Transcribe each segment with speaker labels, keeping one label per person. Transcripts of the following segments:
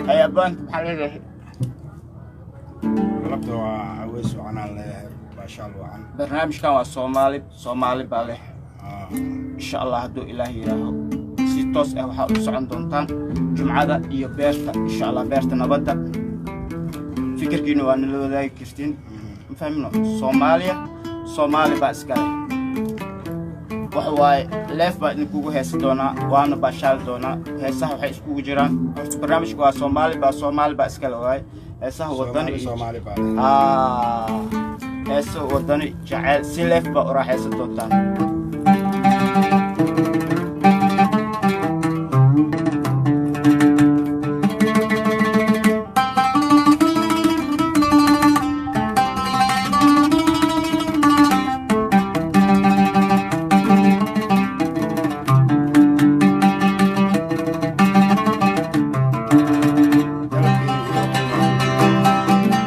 Speaker 1: Hay abbaanka, maxaa leedahay?
Speaker 2: Galabta waa caweys wacanaan leeyahay, baashaal wacan.
Speaker 1: Barnaamijkan waa Soomaali, Soomaali baa leh. Insha Allah, hadduu Ilaah yidhaaho, si toos ah waxaa u socon doontaan Jumcada iyo beerta, insha Allah, beerta nabadda. Fikirkiina waa nala wadaagi kartiin, ma fahmino? Soomaaliya Soomaali baa iska leh. Waxa waaye live baa idinkugu heesi doonaa, waana baashaali doonaa. Heesaha waxay iskugu jiraan, horta barnaamijka waa Soomaali baa, Soomaali baa iska leh waaye. Heesaha wadani
Speaker 2: Soomaali
Speaker 1: iyo
Speaker 2: Soomaali baa leh.
Speaker 1: Heesa wadani jaceyl si live baa u raaxaysan doontaan.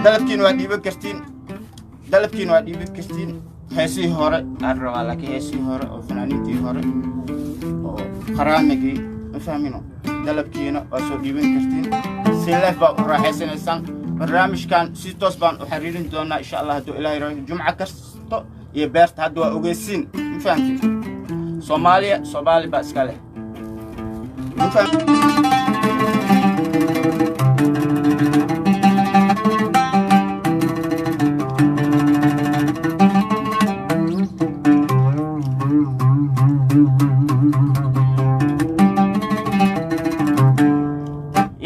Speaker 1: Dalabkiina waa dhiiban kartiin, dalabkiina waa dhiiban kartiin. Heesihii hore aan rabaa, laakiin heesihii hore oo fanaaniintii hore oo qaraamigii, ma fahmino? Dalabkiina waa soo dhiiban kartiin, si live baa u raaxaysanaysaan. Barnaamijkan si toos baan u xiriirin doonaa, insha Allah, hadduu Ilaahay raaxo, Jumco kasto iyo beerta. Hadda waa ogeysiin, ma fahamtid? Soomaaliya Soomaali baa iska leh, ma faham?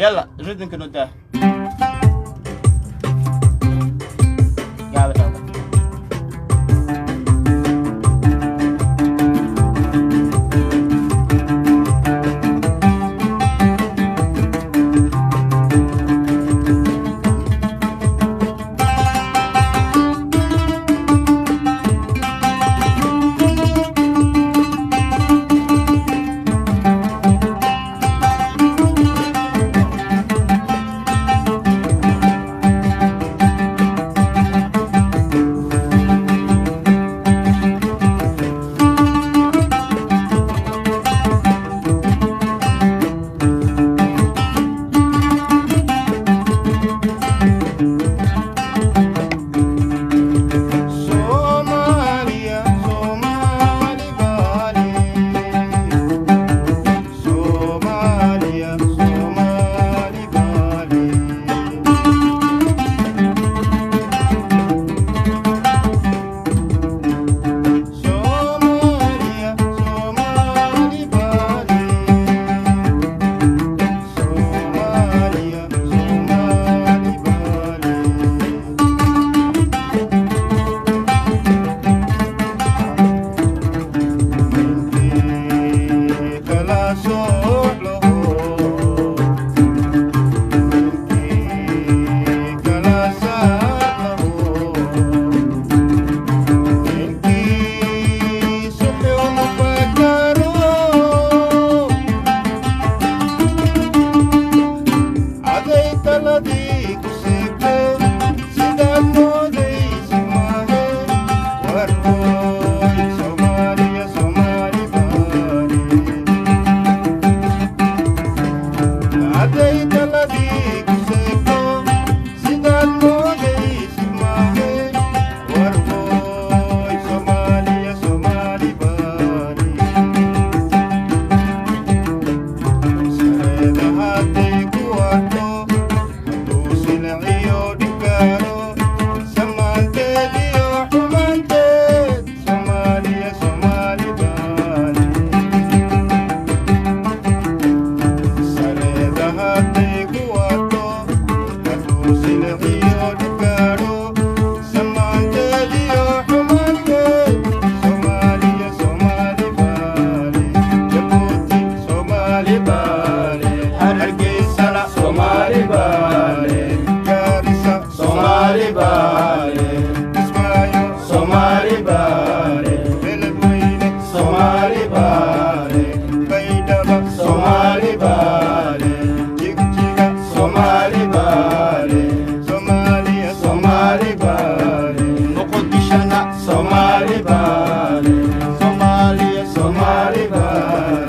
Speaker 1: Yalla, rhythmka noo daa. Gaaba xooga.
Speaker 2: Bye.